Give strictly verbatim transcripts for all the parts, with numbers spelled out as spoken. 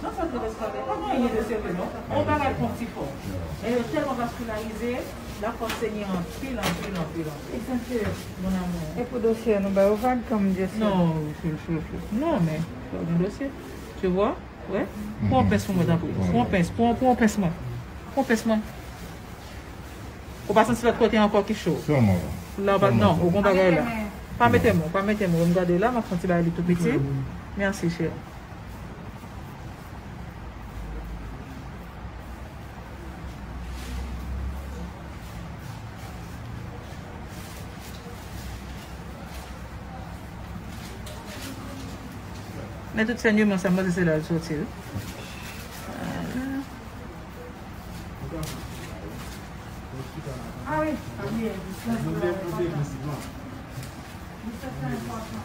Anfèt, yo desplore, pa gen anyen de serye, non. Yon bagay pon ti fò. Men yo tèlman vaskilarize, lafòs senye anpil, anpil, anpil, anpil. Mon amour. E pou dosye nou ba yo vag, kòm Dye sèl. Non, non, men, pa gen dosye. Tu vois? Wè? Pran pens pou mwen, tanpri. Pran pens, pran, pran pens mwen. Pran pens mwen. Ou pa santi lòt kote ankò ki cho? Sèlman la. La, ou pa, non, ou gon bagay la. Pa mete men w, pa mete men w. M gade la, m ap fè yon ti bagay li tou piti. Mèsi, cheri. Men tout sènyman sa, m panse se la l soti, wi. Ah wi, ah wi, distans la enpòtan. Distans la enpòtan.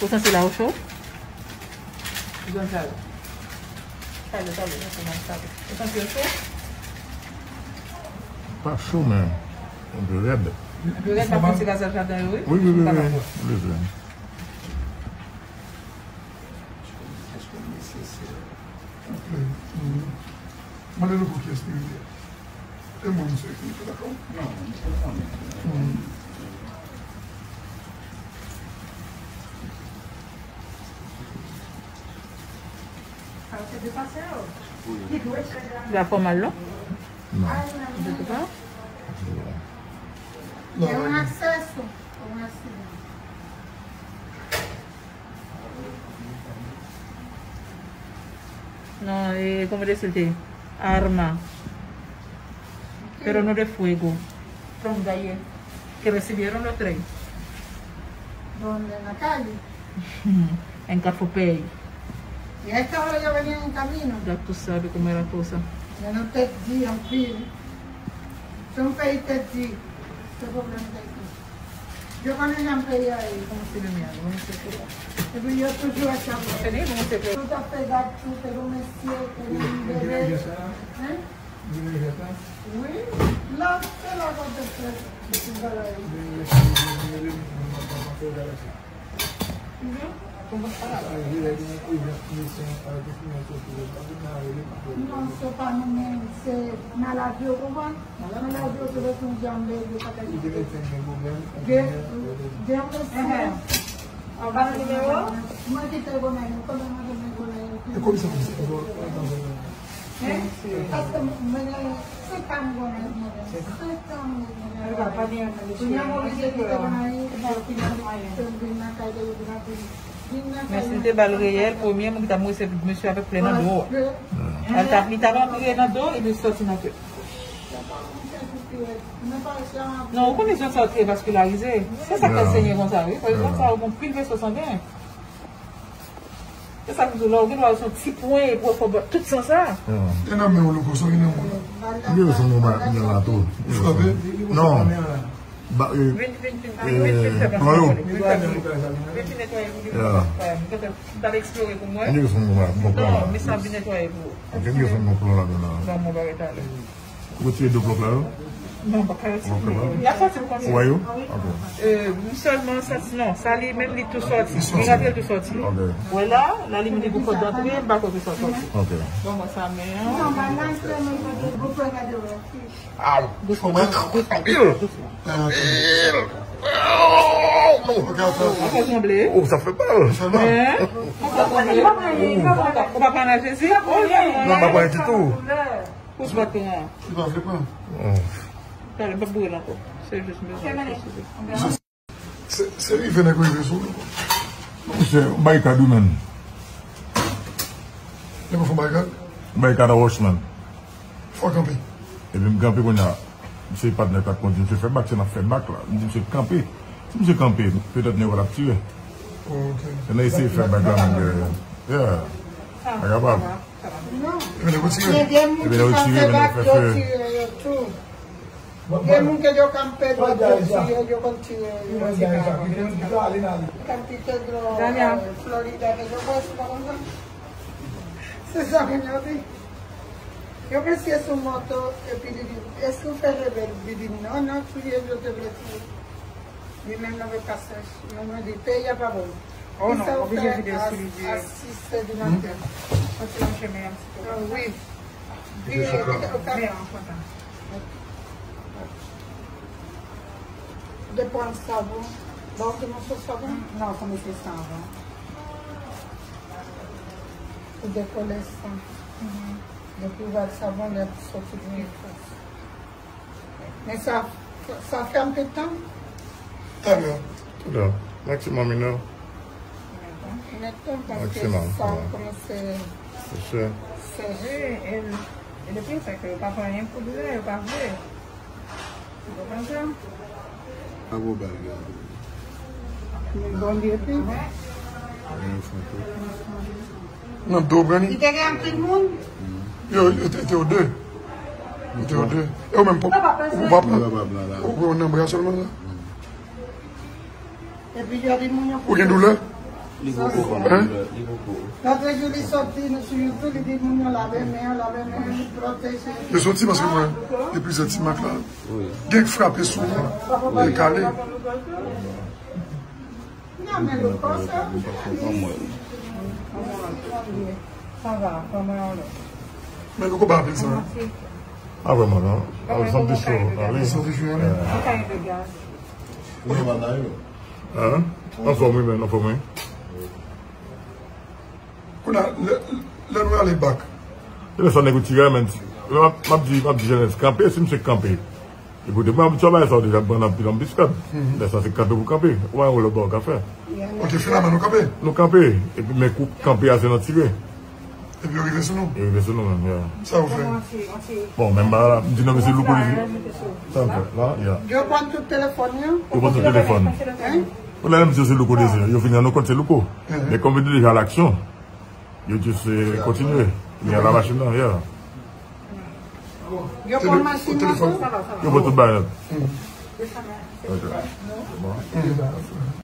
Ou santi la ou cho? Zòn sa yo. Sa yo, sa yo, sa yo, sa yo. Ou santi yo cho? Pa cho, men enpe rèd. Enpe rèd, pa santi gazèl jaden yo, wi? Wi, wi, wi, wi. Wi, wi. Mande nou pou ki espirityèl. E mwen, misye ki dakò. Non, misye konnen. Li pa fè w mal, non? Non. Li pa? Non. No, eh, ¿cómo decirte? Arma. Pero no de fuego. Donde ayer? Que recibieron los tres. ¿Dónde? ¿En la calle? En Carrefour Pay. Y a esta hora yo venían en camino. Ya tú sabes cómo es la cosa. Yo no te di, en fin. Es un país te di. ¿Qué problema te di? Yo konnen jan peyi a ye. Kòman se le mien? Kòman se pou ou? Epi yo toujou ap chape. Kòman se li? Kòman se pou ou? Tout ap fè gad, tout te gon mesye, te gon bebe. Hein? Wi, la, se la k ap fè tout bagay. Non, se pa nou menm, se maladi yo, konprann? Maladi yo, se lè son janbe, yo pa ka kite. Gen, gen yon mesye. Anba nimewo? Mwen kite Gonayiv, konnen mwen renmen Gonayiv. E komisè, komisè. Paske mwen gen senk an m Gonayiv, mwen gen senk an m Gonayiv. Kounye a m oblije kite Gonayiv, epi m vin nan kay de yo, vin nan vin nan kay. Men si m te ba l reyèl, premye moun ki t ap mwen se mesye avèk plè nan do a. Al t ap, li t ap antre nan do, epi l soti nan kè. Non, ou konnen zòn sa yo trè vaskilarize. Se sa k fè l senyen konsa, wi. Paske zòn sa yo gon pil veso sangen. Se sa k fè lè w gen dwa wè se yon ti pwen epi w fè tout san sa. E nan men w, Louko, sa w gen nan men w la? M gen son nonm nan la tou. Frape? Non. Ba, eh, vin, vin, vin, vin, vin, vin fè plan yo. Vin fè plan. Vin, vin netwaye pou li. M t ap eksplore pou mwen. M gen son nonm la, bon plan la. Non, men sa vin netwaye pou ou. Ok, m gen son bon plan ladan la. Ban mwen bagay talè. Ou retire de blòk la yo? Non, m pa ka retire. Y ap soti pou kontinye. Ou wè yo? Ok. Euh, m sèlman santi, non, sa li menm li tou soti. Li rantre tou soti. Ok. Wè la, la li mete pou fòt antre, m pa kwè ke sa soti. Ok. Ban mwen sa men an. Aw, fò mwen kanpe anpil. Anpil. Aw, non. Ou fè tranble. Oh, sa fè mal. Hein? Ou fè tranble. Ou pa pran nan Jezi? Oh, non, m pa pran ditou. Kous bat pran. Li pa vle pran. Talè, m p ap boure l ankò. Se jis m bezwen. Se, se rive nèg rive sou nou. Non, misye, bay kad wi, menn. Nèg ou fè bay kad? Bay kad a Rochman. Fò kanpe. Epi m kanpe kounye a. Misye patnè k ap kondi. Misye fè bak, se n ap fè bak la. M di misye kanpe. Si misye kanpe, petèt nèg yo t ap tire. Oh, ok. Se nan eseye fè bak la, menm, yeah. Pa kapab. Epi nèg yo tire. Epi nèg yo tire, epi nèg yo fè fè. Gen moun ke yo kanpe dwat, yo tire, yo konn tire, yo tire. Kantite dlo, eh, Florida ke yo pran, se pa konsa? Se sa moun yo di. Yon mesye sou moto, epi li di, "Èske w fè rebèl?" Li di, "Non, non, touye l, yo te vle touye." Li menm nan vle pa sèch. Mwen, mwen di, peyi a pa bon. Oh non, oblije vide sou li di. A sis sè di maten. Kontinye chemen an ti pe. Ah, wi. Vire, vire, vire an kontan. Depi w al savon. Ba w te mousse savon? Non, sa mete savon. Pou dekole san. Depi w al savon, lè soti pi fòs. Men sa, sa fè anpil tan? Talè. Talè. Maksimòm inè. Inè tan, paske sa kòmanse sèche. E, e, e le pi, se ke yo pa pran anyen pou doulè, yo pa vle. Ou konprann sa? Pa gwo bagay. Men bon, li epi. Nan do pran li. Li te gen anpil moun? Yo, yo te, te yo de. Yo te yo de. E ou menm, ou pa pran. Ou pran nan bra sèlman la. Epi yo di moun yo. Ou gen doulè? Li poko konn doulè, li poko. Lòt jou li soti sou YouTube, li di moun yo lave men, lave men, pwoteje. Yo soti paske mwen, gen plizyè ti mak la. Wi. Gen k frape souvan, gen kale. Men koko pa anpil sa. A vrèman non. A wi, santi cho. A wi. Santi cho, wi. Ou gen bagay yo? Hein? Anfòm wi, men, anfòm wi. Kounye a, lè, lè nou ale bak. E lè sa nèg ou tire, men, m ap, m ap di, m ap di jènès, kanpe, si misye kanpe. Ekoute, mwen abitye a bagay sa yo deja, m pran anpil anpil stad. Lè sa se kanpe pou kanpe. Ou pa gen lòt bagay ou ka fè. Ok, finalman nou kanpe. Nou kanpe. Epi men kou kanpe a se nan tire. Epi yo rive sou nou. Yo rive sou nou menm, ya. Sa yo fè? Bon, menm bagay la, m di non, men se Louko li di. Sa yo fè, la, ya. Yo pran tout telefòn yo. Yo pran tout telefòn. Hein? Ou la menm di se Louko deja. Yo vin an nou kont se Louko. Men kòm yo deja laksyon, yo just, eh, kontinye. Men a la machin nan, ya. Yo pran machin nan tou? Yo pran tout bagay. Ok. Bon.